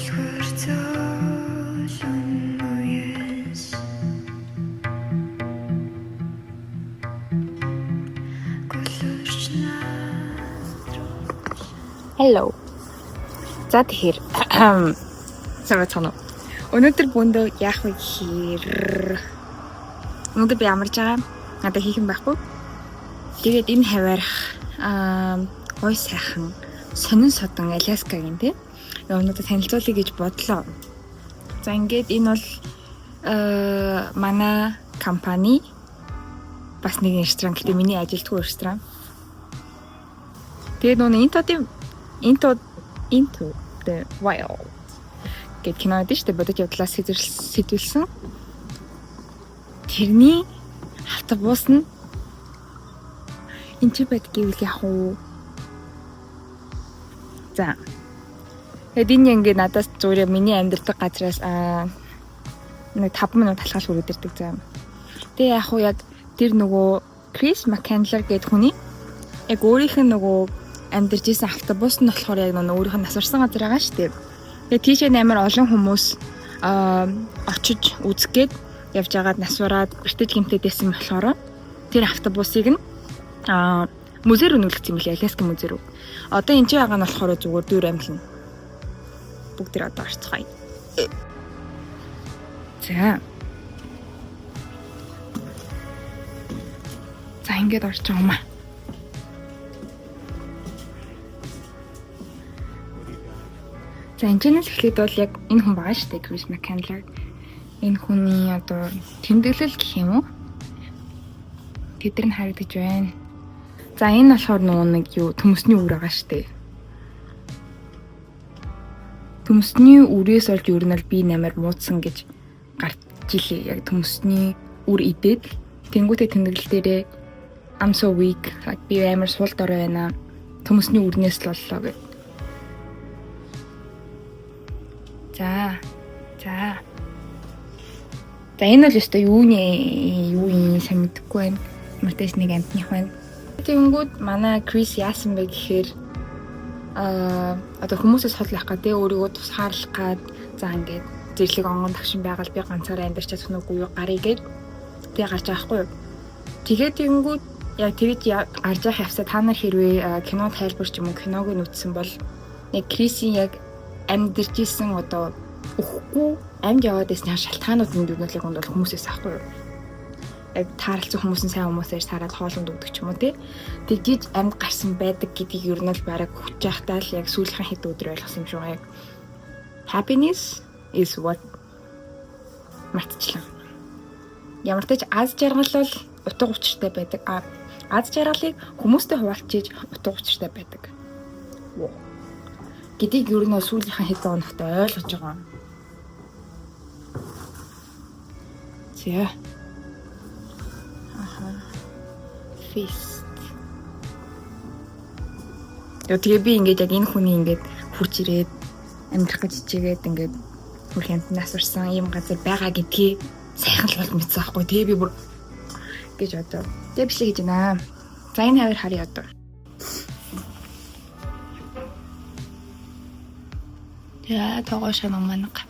Гүлгэр зөөлөн үес. Гүлэрч над руу. Hello. За, тэгэхээр сайн байцгаана уу? Өнөөдөр бүндөө яах вэ гэхээр өнөөдөр би амарж байгаа. Надад хийх юм байхгүй. Тэгээд энэ хаваарх гой сайхан сонин содон Аляскагийн тий. Өнөөдөр танилцуулъя гэж бодлоо. За, ингээд энэ бол манай компани бас нэгэн ресторан. Гэтэ миний ажилтгүй ресторан. Тэгээд нөгөө Into the Wild гэд кино байдаг шүү дээ. Бодит явдлаас сэдвэлсэн. Тэрний автобус нь энэ ч байд гэвэл яг уу. За. Тэгээд энэ ингээ надаас зүгээр миний амьдардаг газраас нэг 5 минут алхаал хүрээд ирдэг заа. Тэгээ яг уу яг тэр нөгөө Крис Маккендлер гэдэг хүний яг өөрийнх нь нөгөө амьдарч исэн автобус нь болохоор яг нөгөө өөрийнх нь нас барсан газар байгаа шүү дээ. Тэгээ тийшээ амар олон хүмүүс очиж үзэх гээд явж байгаад нас бараад бэртэж гэмтээд байсан болохоор тэр автобусыг нь музей рүү нүүлгэсэн юм лээ, Аляска музей рүү. Одоо энэ ч байгаа нь болохоор зүгээр дүүр амьлна. Бүгд тэр одоо орцгоё. За. За, ингээд орж байгаа юм аа. За, энэ ч эхлээд бол яг энэ хүн байгаа шүү дээ, Крис Маккендлер. Энэ хүний одоо тэмдэглэл гэх юм уу? Тэд нар нь харагдаж байна. За, энэ болохоор нөгөө нэг юу төмөсний үр байгаа шүү дээ. Төмөсний үрээс олж ер нь бол би намар муудсан гэж гарч илээ. Яг төмөсний үр идээд тэнгуүтэй тэмдэглэл дээрээ "I'm so weak", би амар сул дорой байна. Төмөсний үрнээс л боллоо гэд. За. За. За, энэ бол өстой юуны юу юм сайн мэдэхгүй байна. Мартаж нэг амтных байна. Тэгэнгүүт манай Крис яасан бэ гэхээр одоо хүмүүсээс хол авах гэдэг, өөрийгөө тусгаарлах гад, за ингээд зэрлэг онгон тагшин байгаль би ганцаараа амьдарч чадах нь үгүй юу, гарыг гээд тэгээ гарч байгаа хгүй юу. Тэгээд тэгэнгүүт яг тэгэж гарч явах явцаа та нар хэрвээ кино тайлбар ч юм уу киног нь үзсэн бол яг Крисийн яг амьдарч исэн одоо өхгүй амьд яваад байсны шалтгаанууд нь юу нэг бол хүмүүсээс ахгүй юу. Яг тааралцсан хүмүүс нь сайн хүмүүсээр сараад хоолунд өгдөг ч юм уу тий. Тэгжиж амьд гарсан байдаг гэдгийг ер нь л бараг хүч байхдаа л яг сүүлийнхэн хэд өдөр ойлгосон юм шиг байгаа. Яг happiness is what мартчихлаа. Ямар ч тач аз жаргал бол утга учиртай байдаг. А аз жаргалыг хүмүүстэй хуваалцаж утга учиртай байдаг гэдгийг ер нь сүүлийнхэн хэд хоногт ойлгож байгаа. За. Аха. Feast. Тэгээ би ингээд яг энэ хүний ингээд хурж ирээд амьдрах гэж хичээгээд ингээд бүр хямд нас барсан ийм газар байгаа гэдгийг сайхан л бол мэдсэн байхгүй. Тэгээ би бүр гэж одоо. Тэгээ бичлэг хийж байна. За, энэ хавар харъя одоо. За, тоогоо шанаа манга.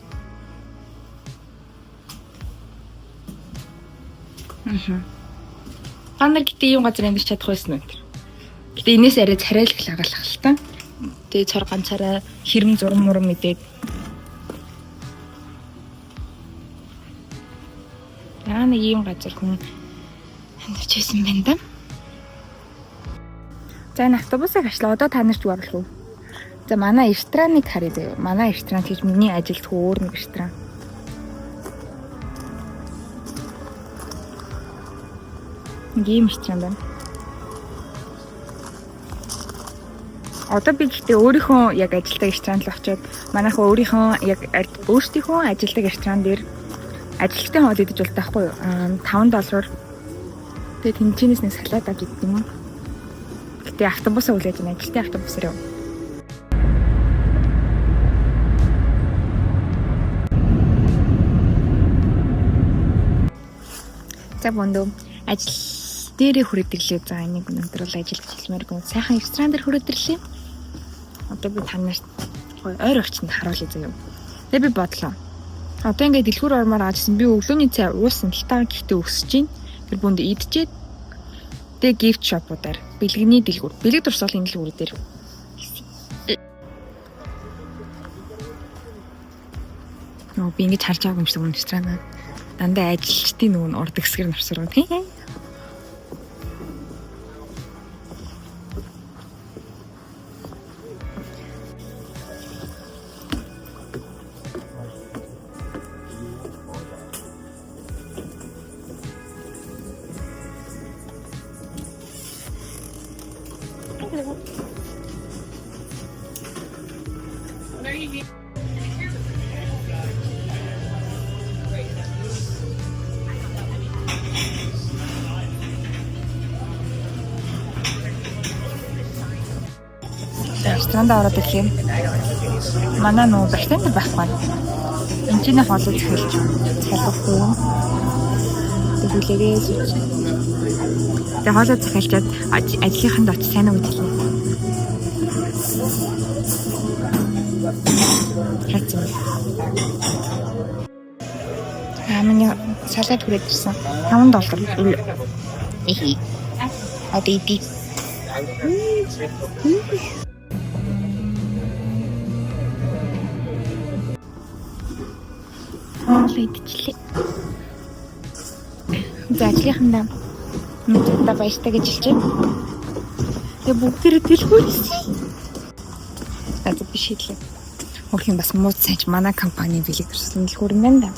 Мм. Та нар гэтээ ийм газар амьдарч чадах байсан уу? Гэтэ энэс арай царайлах лагалах л та. Тэгээ цор ганцаараа хэрэм зурам мурам мэдээд. Яа, нэг ийм газар хүн амьдарч байсан байна да. За, энэ автобусыг ачлаа. Одоо та нарт юу оруулах вэ? За, манай рестораныг харъя заяа. Манай ресторан гэж миний ажилд өөр нэг ресторан. Нэг ийм ресторан байна. Одоо би гэхдээ өөрийнхөө яг ажилдаг ресторанд л очиод манайхан өөрийнхөө яг өөрсдийнхөө ажилдаг ресторан дээр ажилтны хоол идэж болдог байхгүй юу? 5 доллараар. Тэгээ тэнцэнээс нэг салат авч идэх юм. Гэтэ автобусаа хүлээж байна. Ажилтны автобусаар яв. За, бондоо ажил дээрээ хүрээд ирлээ. За, энийг өнөөдөр бол ажил гэж хэлмээргүй. Сайхан ресторан дээр хүрээд ирлээ. Одоо би та нарт гоё ойр орчинд харуулъя заяа. Тэгээ би бодлоо. Одоо ингээд дэлгүүр ормоор аажсан би өглөөний цай уусан л та гэхдээ өсөж чинь тэр бүнд идчихэд тэгээ gift shop-уудаар бэлгэний дэлгүүр, бэлэг дурсгалын дэлгүүр дээр. Нөө би ингэж харж байгаагүй юм шиг үнэстраа. Дандаа ажилчдын нөгөө нь урд хэсгэр навсаргаа тий. Ресторанд ороод ирэх юм. Манай нөгөө барьтанд байхгүй. Энд чинь хоолой захиалж захиалгахгүй юм. Тэг хүлээгээ сууч. Тэг хоолой захиалчаад ажлынханд очиж сайн уу гэж хэлнэ. Хайцсан. Аа миний салат хүрээд ирсэн. 5 доллар. Ихи. Одоо иди. Хоол идчихлээ. За ажлынхандаа мэдээ баяртай гэж хэлчихэ. Тэгээ бүгдээрээ дэлгүүрсэн. За би шийдлээ. Өөрхийн бас муу сайж манай компани бэлэг төрсөн дэлгүүр юм байна да.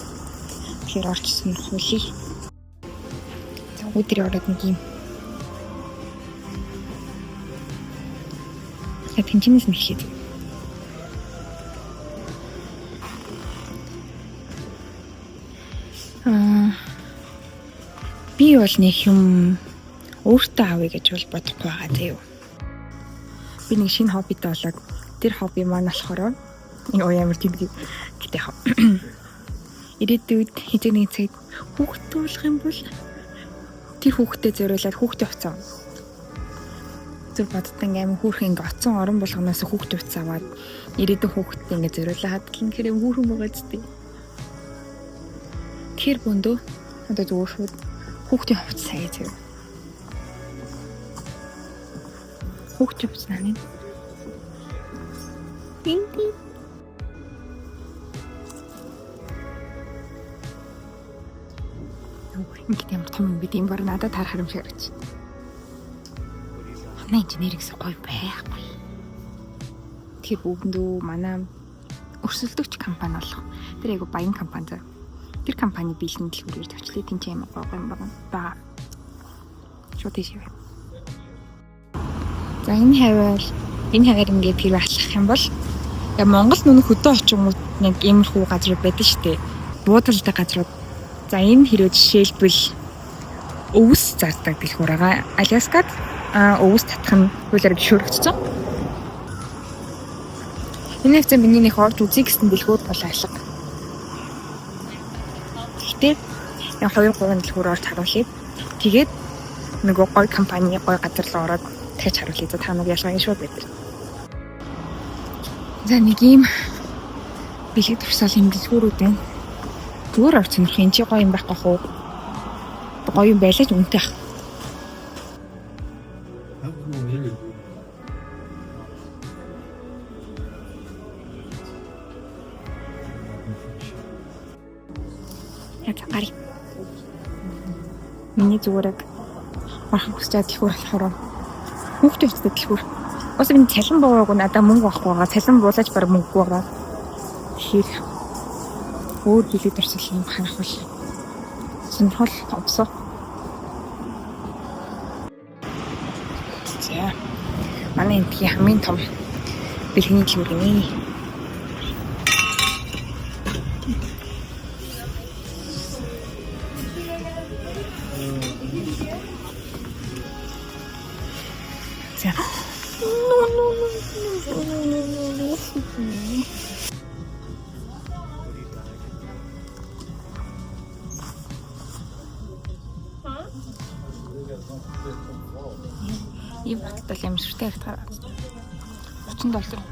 Тэгэхээр орч сонирхуулъя. За өдөр ороод нэг юм. За тэнчнээс нь эхлэе. Би бол нэг юм өөртөө авъя гэж бол бодохгүй байгаа заяа. Би нэг шинэ хоббитой болоод тэр хобби маань болохоор ой ямар тэмдэг гэтээ хоб. Ирээдүйд хэзээ нэг цагт хүүхдтэй болох юм бол тэр хүүхдэд зориулаад хүүхдээ хувцас. Зүр боддог ингээм хүүхэн ингээ оцсон орон болгоноос хүүхдээ хувцас аваад ирээдүйн хүүхдэд ингээ зориулаад хадгална гэхээр хүүхэн байгаа ч тийм. Тэр бүндөө одоо зүгээр шууд хүүхдийн хувцас сая заяа. Хүүхдийн хувцас наа. Тин тин. Ингээд ямар том юм бэ? Тийм бар надад таарах юм шиг харагч. Манай инженер гэсэн гоё байхгүй. Тэгэхээр бүгдэндөө манай өрсөлдөгч компани болох. Тэр айгу баян компани заа. Тэр компани биелэн дэлгүүрээр тавчлаа. Тин ч юм гоё юм байна. Бага. Шууд тийш яваа. За энэ хаваар ингээд хэрвээ алхах юм бол я Монгол нүн хөдөө очингууд нэг иймэрхүү газрууд байдаг шүү дээ. Буудалтай газрууд. За энэ хэрвээ жишээлбэл өвс зардаг дэлгүүр байгаа. Аляскад өвс татах нь хуулиар зөвшөөрөгдсөн. Энэ хэвцээ миний нэг орж үзье гэсэн дэлгүүр бол алга. Гэхдээ яг 2 3 дэлгүүр орж харуулъя. Тэгээд нөгөө гой компани гой газар руу ороод дахиж харуулъя. За та нар ялгаа шууд байдаг. За нэг ийм бэлэг турсаал юм дэлгүүрүүд байна. Зүгээр орч сонирх энэ чи гоё юм байхгүй хуу. Гоё юм байлаа ч үнэтэй ах. Яг гарыг. Миний зүгээр яг орох хүсэж байгаа дэлгүүр болохоор хүүхдээ хүсдэг дэлгүүр. Бас энэ цалин буугаагүй надаа мөнгө авахгүй байгаа. Цалин буулаж баг мөнгөгүй байгаа. Тэгэхээр өөр бэлэг дурсал юм харах бол сонирхол авсан. За. Манай энтхийн хамгийн том бэлгэний дэлгүүр гинэ. За. Ийм баталтай юм сүртэй харагдах. 30 доллар.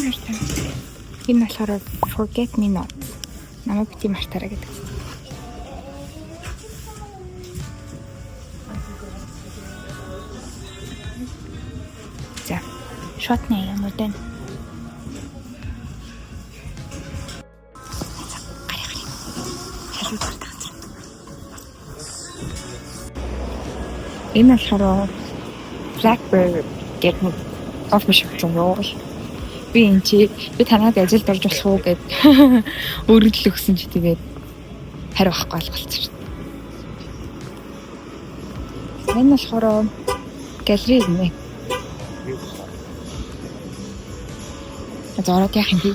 Хайртай. Энэ болохоор forget me not. Намайг бити мартаарай гэдэг. За. Шотны юмуд байна. За, гарыг гарыг. Шалгуур газар. Энэ болохоор Blackbird гэдэг нэг кофе шоп юм уу? Би энэ чи би танад ажилд орж болох уу гэд өргөдөл өгсөн чи тэгээд хариу авахгүй алгалцсан шүү дээ. Энэ болохоор галерей гинэ. За ороод яах юм бэ?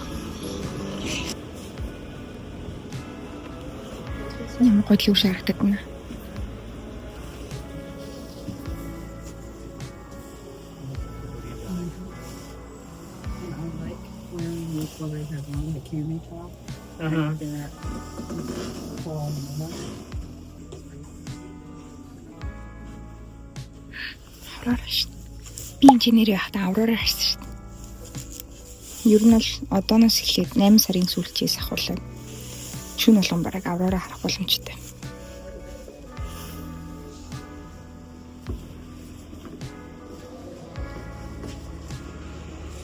Ямар гоё л харагддаг нэ. I like wearing with what I have on, the cami top. Uh-huh. That fall moment. Аврора шүү дээ. Би инженер байхдаа Аврора харсан шүү дээ. Ер нь бол одооноос эхлээд 8 сарын сүүлчээс ахуулаад шөнө болгон бараг Аврора харах боломжтой.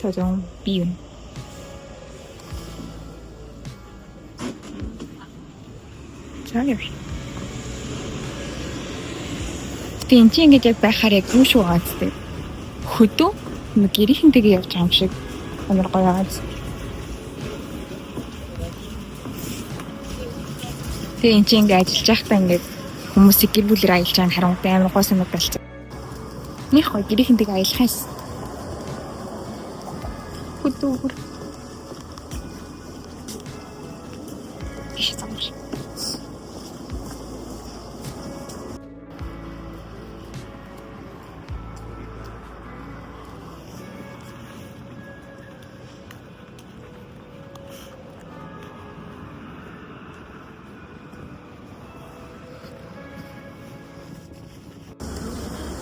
저좀 미운. За явъя. Гэтэ энэ чинь ингэж яг байхаар яг юу шүү байгаа зү. Хөдөө нэг гэрийнхэнтэйгээ явж байгаа юм шиг амар гоё байгаа зү. Тэгээ энэ чинь ингэ ажиллаж байхдаа ингэ хүмүүсийг гэр бүлээр аялж байгааг харангуйтай амар гоё санагдал. Них гоё гэрийнхэнтэйгээ аялах юм. Хөдөө бүр. Тийш замар.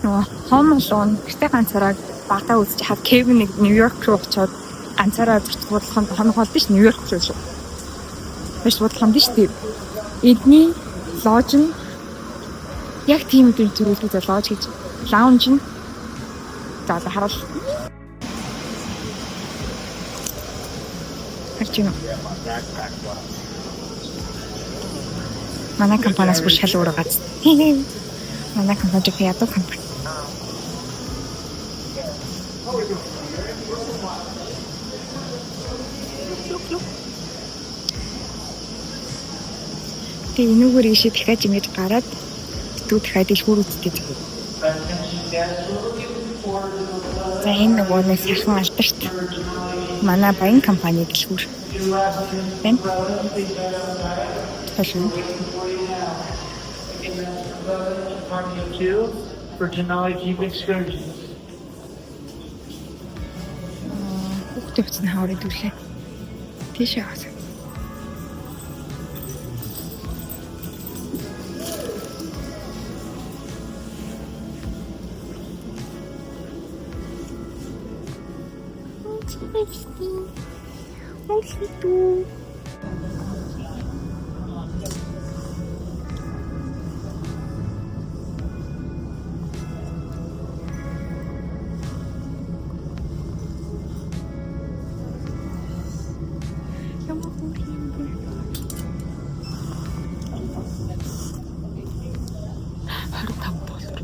Нөгөө Home Alone гэртээ ганцаараа багтаа үзэж хаад Кевин нэг Нью-Йорк руу очиод ганцаараа зурч буудлах нь хоног бол биш Нью-Йорк руу шүү. Биш буудлах юм биш үү? Эдний лож нь яг тийм өдөр зөрүүлдэг за лож гэж лаунж нь за одоо харуул. Харж байна уу? Манай компаниас бүр шал өөр гац. Манай компани жоох ядуу компани. Тэгээ энүүгээр ийшээ дахиад ингэж гараад битүү дахиад дэлгүүр үздэг. За энэ нөгөө нэг сайхан алдарт манай баян компани дэлгүүр. Байна. Толно. Party of two for Denali Jeep Excursions. Хүүхдээ утасны хавар идэвлээ. Тийшээ авсан. Ямар хөөрхөн юм бэ? 25 доллар.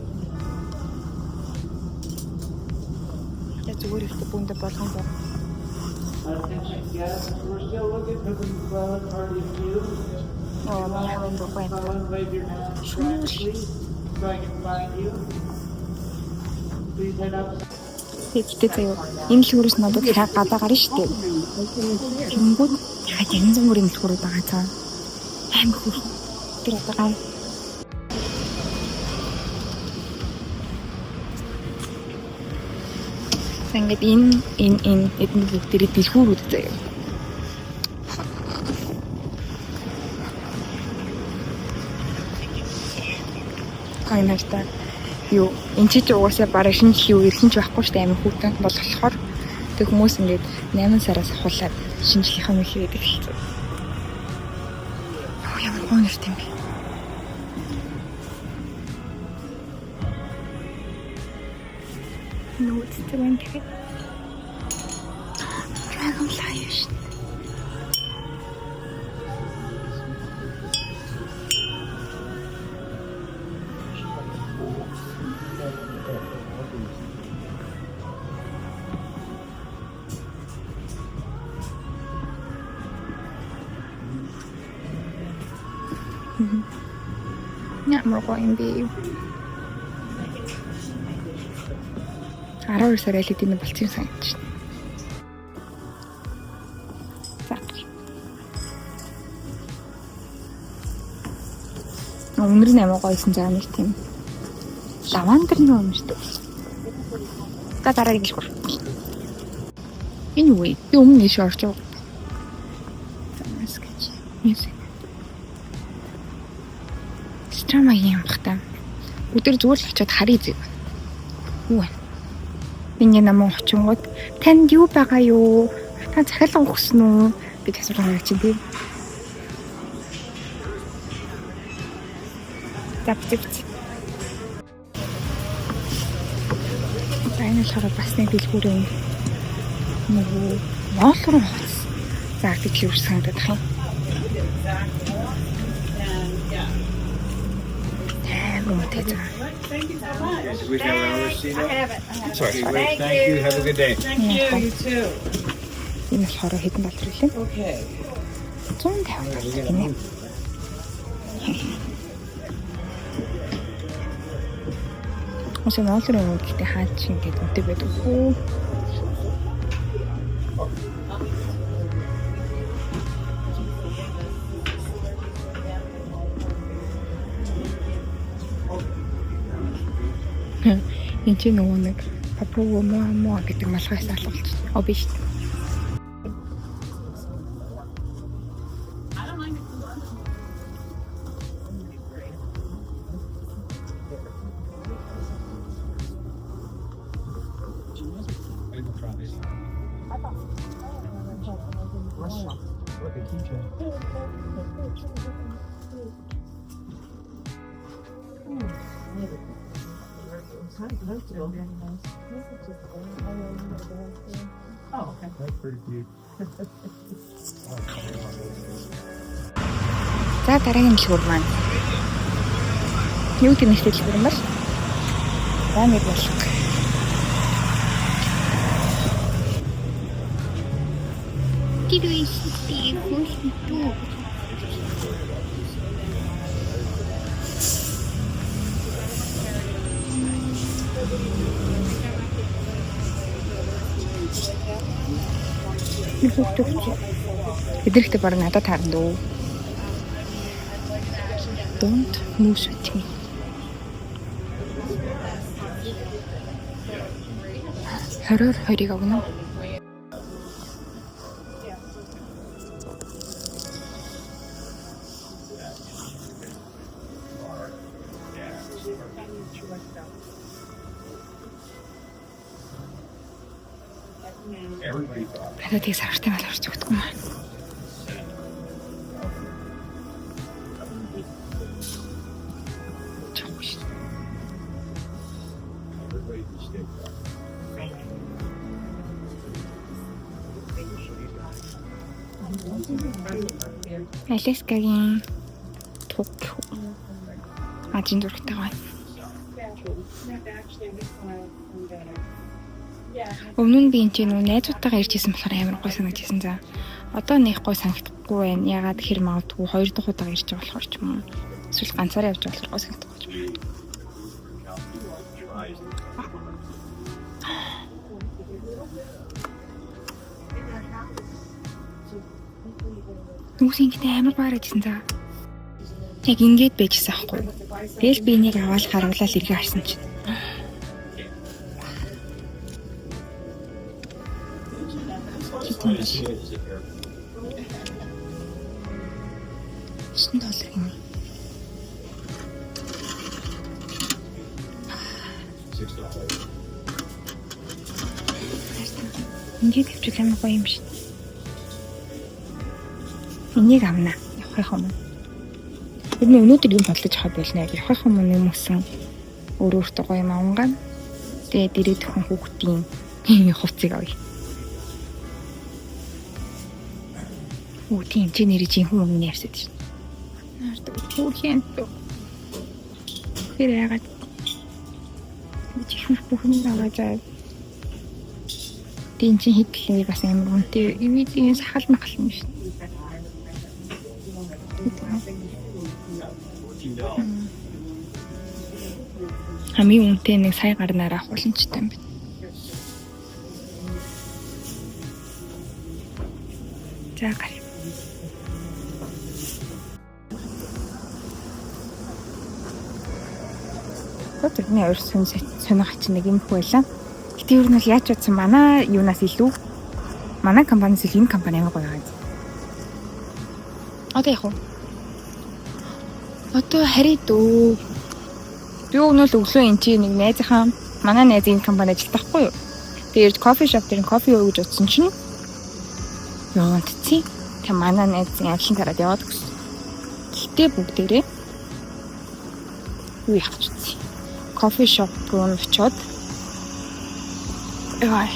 Я зүгээр ихтэй бүүндэ болгон боо. Attention guests, we're still looking for the McClellan Party of two. Оо, манай хавын дуг байна. McClellan, wave your hand Шүүл. please, so I can find you. Please head up. Тэгтээ заяа. Энэ дэлгүүрээс надад дахиад гадаа гарна шүү дээ. Тэнгүүд дахиад янз бүрийн дэлгүүрүүд байгаа цаа. Амар хөөрхөн. Тэр одоо гар. За ингээд энэ энэ энэ эдний бүгдээрээ дэлгүүрүүд заяа. Гоё нартай. Юу энэ чи ч угаасаа бараг шинэ жилийн үеэр хин ч байхгүй шүү дээ, амар хүүтэн болохоор Тэг хүмүүс ингээд 8 сараас ахуулаад шинэ жилийнхаа мэхээ гэдэг хэлсэн. Йоо, ямар гоё нэртэй юм бэ? Нүүдтэй байна тэгэхээр. Dragonfly шүү дээ. Ямар гоё юм бэ? 12 сар аль хэдийн болцсон юм санагдаж байна. За. Өнөр нь амар гоёсэн заа нэг тийм лавандерны өмөртэй. За дараагийн дэлгүүр. Энэ юу вэ? Би өмнө ийш орж байгаа. За маскч. Music. Страмагийн юм бах та. Өдөр зүгээр л очиод харъя зэг. Юу вэ? Миний намын очингууд танд юу байгаа юу? Та захиалга өгсөн үү? гэж асууж байгаа чинь тийм. За бицээ бицээ. За энэ болохоор бас нэг дэлгүүрийн нөгөө ноолрон хувцас зардаг л юм санагдаад байна. Амар үнэтэй заа. We have our receipt. Sorry. Thank you. Have a good day. Thank you. You too. Энэ болохоор хэдэн доллар гэлээ? Okay. 150 доллар гинэ. Мөсөн ноолрон юм гэхдээ хаад чи ингээд үнэтэй байдаг хүү. Энд чи нөгөө нэг папуга муа муа гэдэг малгай салгалч. О биш. Look, a keychain. Oh, okay. That's pretty cute. За дараагийн дэлгүүр маань. Юу гэдэг нэртэй дэлгүүр юм бол? За нэг болох. Тэр үстэй хөлтөө. Нэг хүүхдээ хүч. Эдгэрхтээ баг надад таарна дөө. Don't move with me. Хороор хорийг авна. Everybody thought. Надад тийг савартай мал орж өгдөг юм аа. Чамгүй шүү. Everybody just stayed quiet. Аляскагийн туг гэх үү. Ажин зурагтай гоё. Өмнө нь би энэ чинь нөө найзуудтайгаа ирж исэн болохоор амар гоё санагдчихсан за. Одоо нэг гоё санагдахгүй байна. Ягаад гэхээр магадгүй хоёр дахь удаага ирж байгаа болохоор ч юм уу. Эсвэл ганцаараа явж байгаа болохоор гоё санагдахгүй ч юм уу. Tries. Нүгс ингэдэ амар гоё харагдчихсан за. Яг ингэж байжсэн аахгүй юу? Тэгэл би энийг аваад харуулаад эргээ харсан чинь. Хэдэн биш. 9 доллар гинэ. $6. Ингээд тавьчих амар гоё юм шиг. Энийг авна. Явахын өмнө. Тэрний өнөөдөр юм бодлож авах болно. Явахын өмнө юм өсөн өөр өөртөө гоё юм авангаа. Тэгээд ирээдүйн хүүхдийн хувцсыг авъя. Үу тийм чи нэрээ жинхэнэ өмнө ярьсан шин. Нарт хүүхэн. Тэр яагаад жинхэнэ бүхэн аваа заа. Тийм чи хэдлээ бас амар үнэтэй. Имидийн сахал махал юм шин. Хамгийн үнэтэй нэг сая гарнаар авах боломжтой юм байна. За гарь. Тэрний ойр сүн сонирхож чинь нэг юм хүү байлаа. Гэтэ ер нь бол яаж утсан манай юунаас илүү манай компаниас илүү энэ компани амар гоё байгаа. Одоо яг уу. Одоо харъя дөө. Би өнөө л өглөө энэ чинь нэг найзынхаа манай найз энэ компани ажилтдаг хгүй юу. Тэгээ ирж coffee shop дээр кофе ууя гэж утсан чинь яваандцیں۔ Тэг манай найзын ажлын тараад яваад өгсөн. Гэтэ бүгдээрээ юу яах гэж утсан. Coffee shop руу нь очиод яа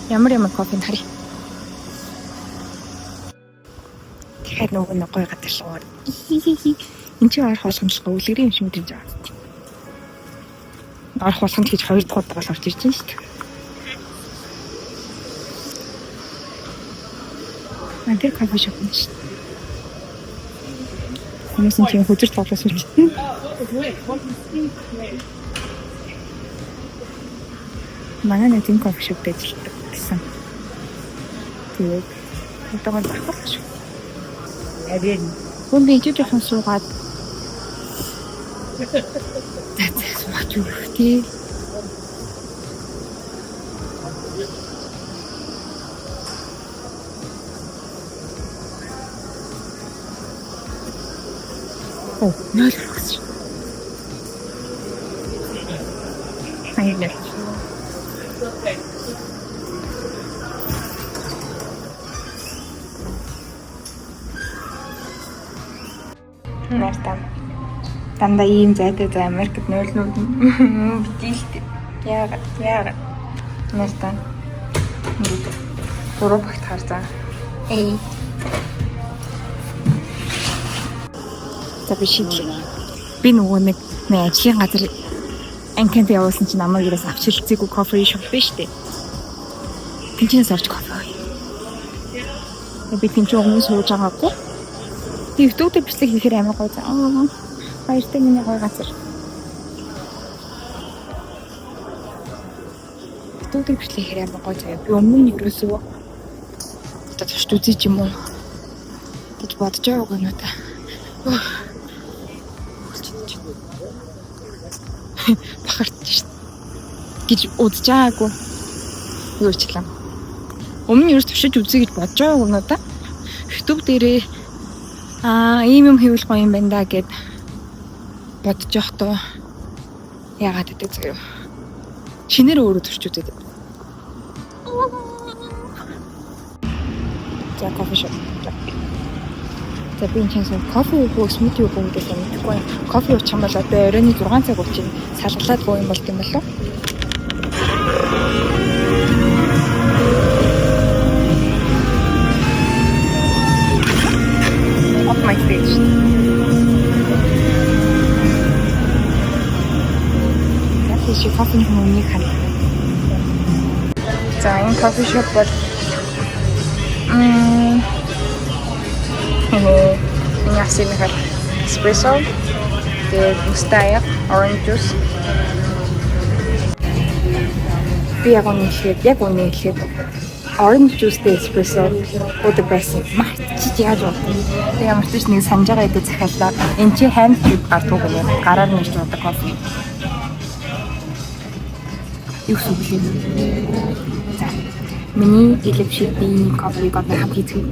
ямар ямар кофенд харъя. Тэгэхээр нөгөө нэг гоё газар суугаад энэ чинь орох болгоомжлого үлгэрийн юм шиг мэдэрч байгаа. Орох болгоомж гэж хоёр дахь удаа бол орж ирж байна шүү дээ. Аа тэр coffee shop юм шүү дээ. Хүмүүс нь тийм хөзөр тоглож сууж. Манай нэг тийм coffee shop ажилладаг гэсэн. Тэгээд одоогоор авах шүү. I didn't. Хүн би ижиж жоохон суугаад за за суугаад юу тий. Оо, нөл орсон. Аяа. Нартаа. Дандаа ийм зайтай зай Америкт 0 0 битэлтэй. Яагаад? Яагаад? Нартаа. Ингээд буруу багт харзаа. Эй. За би шийдлээ. Би нөгөө нэг нэг ажлын газар анкент явуулсан чинь намайг ерөөс авч хэлцээгүй coffee shop биш үү? Тэнчнээс орж кофе ууя. Би тэнцээ хүмүүс сууж байгаагүй. Тэг YouTube дээр бичлэг хийхээр амар гоё заа. Аа. Баяртай миний гоё газар. YouTube дээр бичлэг хийхээр амар гоё заяа. Би өмнө нь ерөөсөө одоо турш үзье юм уу гэж бодож байгааг нь та. Бахарч шít гэж удаж байгаагүй. Юу ичлээ. Өмнө нь ерөөс туршиж үзье гэж бодож байгааг нь та. YouTube дээрээ аа ийм юм хийвэл гоё юм байна да гэд бодож явахдаа яагаад гэдэг заяа. Шинээр өөрөө турш үзээд. За coffee shop. За би энэ чинь кофе уух уу, smoothie уух уу гэдэг юм мэдэхгүй. Кофе уучих юм бол одоо оройн 6 цаг уучих салгалаад боо юм болд юм болов уу? Off my stage. За тийш кофений хүмүүнийг харъя. За энэ coffee shop бол энэ асны хар эспрессо, тэгээд мустая, orange juice. Би яг үнэ хэлээд orange juice-тэй эспрессо уудаг байсан. Мартчих яаж бодсон. Тэгээ ямар ч нэг санаж байгаа идэ захиаллаа. Энд чи hand drip гардгүй гэнэ. Гараар нэрч уудаг кофе. Юу сүглээ. За. Миний элевшидийн кофег одоо хамт хийцгээе.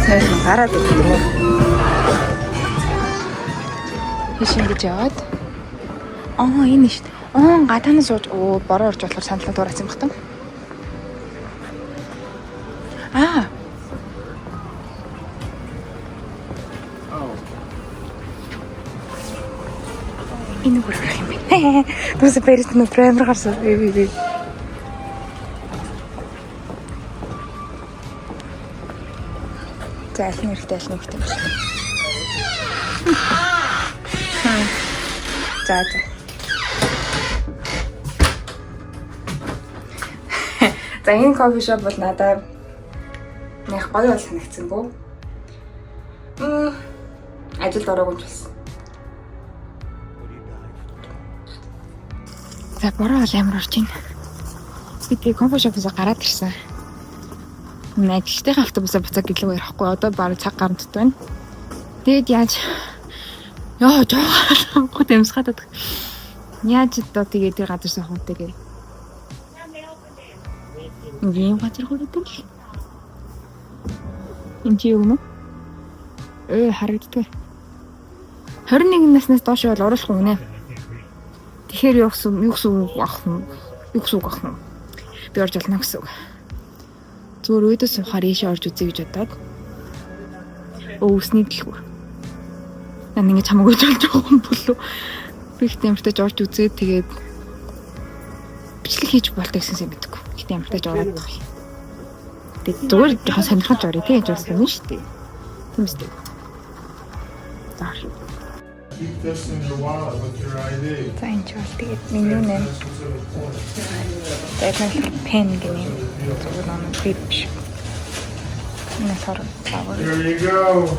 Сайхан гараад ирдэг юм уу? Тийш ингэж яваад. Аа, энэ шүү дээ. Аа, гадаана сууж оо бороо орж болохоор сандлаа дуурайсан юм хатан. Аа. Энэ хүрэх юм бэ? Түүсэ Парис нөө амар гарсан. Би би би. За, аль нь хэрэгтэй, аль нь хэрэгтэй юм шиг. За. За, энэ coffee shop бол надад нэг гоё бол санагдсангүй. Ажилд ороогүй юм болсон. За, бороо бол амар орж байна. Би тэгээ coffee shop -оос гараад ирсэн. Ажилтныхаа автобусаа буцаад гэлээ ярихгүй. Одоо бараг цаг гарамтд байна. Тэгээд яаж ёо жоохон гот амьсгаад байдаг. Яаж одоо тэгээд тэр газар суух вэ тэгээд. Ийм газар хүрээд л. Энэ чи юу юм? Харагддаг. 21 наснаас доош бол оруулах юм нэ. Тэгэхээр юу гэсэн юу гэсэн үг ах юм? Юу гэсэн үг ах юм? Би орж олно гэсэн үг. Зүгээр өөдөө суухаар ийшээ орж үзье гэж бодоод. Өвсний дэлгүүр. Наа ингэж хамаагүй жолж байгаа юм болов. Би их ямартай ч орж үзээд тэгээд бичлэг хийж болтой гэсэн юм мэдгүй. Гэтэ ямартай ч ороод байгаа юм. Тэгээд зүгээр жоохон сонирхож орё тий гэж болсон юм шүү дээ. Тийм үстэй. За. Keep this in your wallet with your ID. За, энэ ч бол тэгээд меню нэ. За, энэ pen гэнэ. Зүгээр нэг клип биш. Энэ болохоор flower. There you go.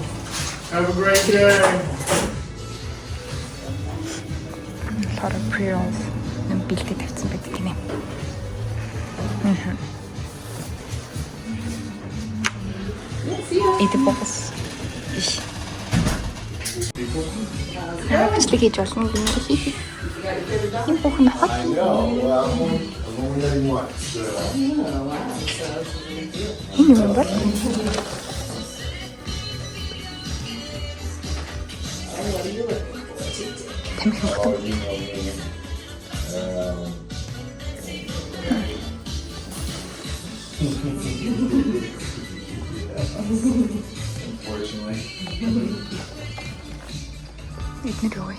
Have a great day. Энэ болохоор pre-rolls нэг бэлдээ тавьсан байдаг гинэ. Edibles биш. Бичлэг хийж болно гинэ. Энэ бүх нохой. I know. Well, I'm only getting one. So. Энэ юм бол? Тамхи хөхтөн. You know me. Unfortunately. Эднэр юу вэ?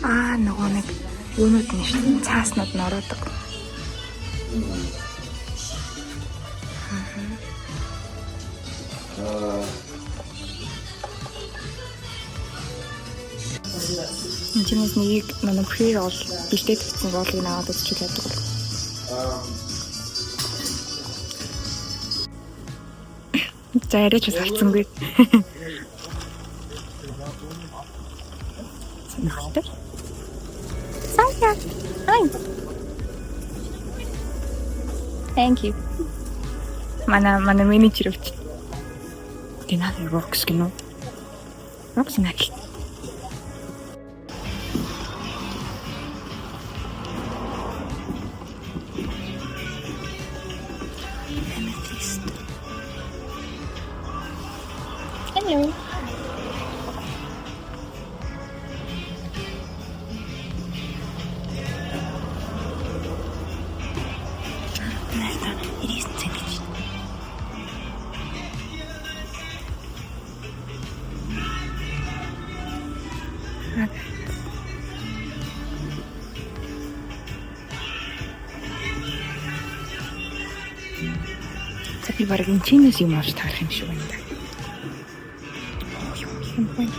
Аа, нөгөө нэг юунууд нь шүү дээ. Цааснууд нь ороодог. Энэ чинээс нэгийг манай pre-roll бэлдээд тавьсан roll-ыг аваад үзчихэл яадаг бол. За, яриач бас авцсангүй. Сонирхолтой. Сая. Hi. Thank you. Манай менежер өвч. Тэгээ наа rocks гэнэ үү? Rocks нэ. Amethyst. Hello. Найста 99 цент гэж. За, би бараг энэ чинээс юм авч таарах юм шиг байна да. Оо, юм юм байна.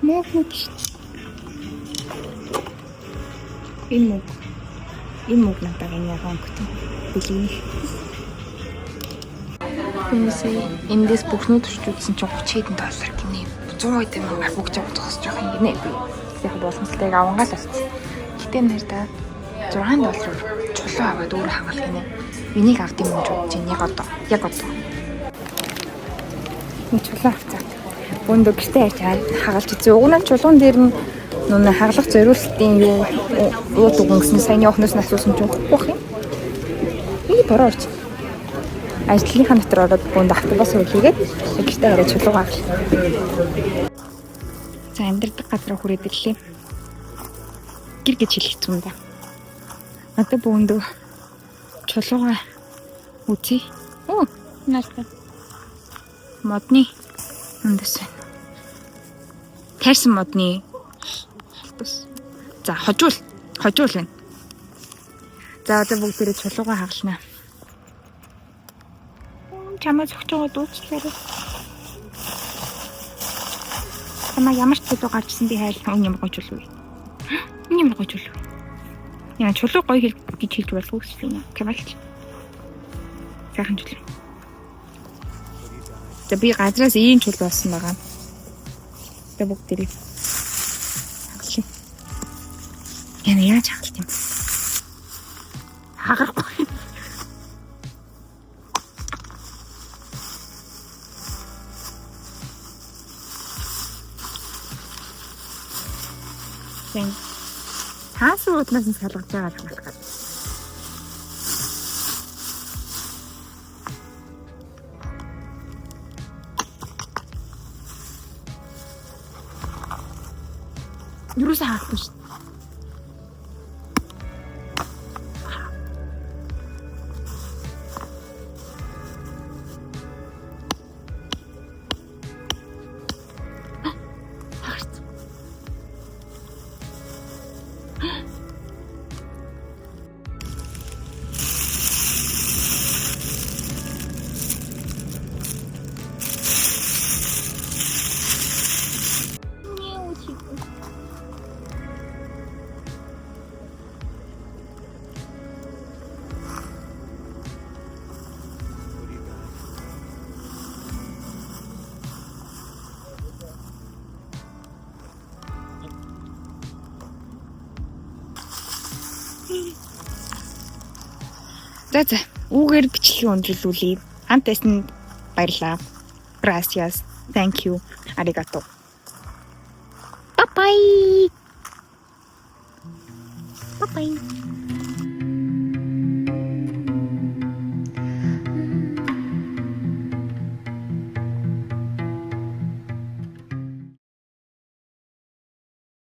Мөг шүү. Энэ мөг. Энэ мөг надад энэ яг өнгөтэй. Бэлгэнийх. Хүмүүсээ эндээс бүхнүүд өчж үзсэн чинь 30 хэдэн доллар гинэ. 100 хэдэн мянгаар бүгд жав зогсож байгаа юм гинэ. Би яг боломжтойг авангаал болсон. Гэтэ нэр та 6 доллараар чулуу аваад өөрөө хангалах гинэ. Энийг авд юм гэж бодож байна. Яг одоо. Яг одоо. Нэг чулуу авцаа. Бөөндөө гэртээ ярьж хагалж үзье. Уг нь чулуун дээр нь нүн хагалах зориултын юу ууд үгэн гэсэн саяны охноос нь асуусан чинь өгөхгүй байх юм. Энийг бороо орч. Ажлынхаа дотор ороод бөөндөө автобус хөлийгээд гэртээ хараа чулуугаа авлаа. За амьдардаг газар хүрээд ирлээ. Гэр гэж хэлэх юм да. Одоо бөөндөө чулуугаа үзье. Оо, нааштай. Модны үндэс байна. Тайрсан модны халтус. За, хожуул. Хожуул байна. За, одоо бүгдээрээ чулуугаа хагалнаа. Чамаа зөгч байгаа дуучлаарай. Чамаа ямар ч чулуу гарчсан би хайрлах үн ямар гоё чулуу вэ? Энэ ямар гоё чулуу вэ? Яа, чулуу гоё хэл гэж хэлж болов уу гэсэн юм. Кабалч. Сайхан чулуу. За би газраас ийм чулуу олсон байгаа. Тэгээ бүгдээрээ хагалъя. Яна яаж хагалт юм? Хагарахгүй. Тэн. Таасан уднаас нь салгаж байгаа л болох гад. Юусаа хаахгүй шүү. Хагарсан. За за. Үүгээр бичлэгийг өндөрлүүлье. Хамт байсан баярлалаа. Gracias. Thank you. Arigato. Bye bye. Bye bye.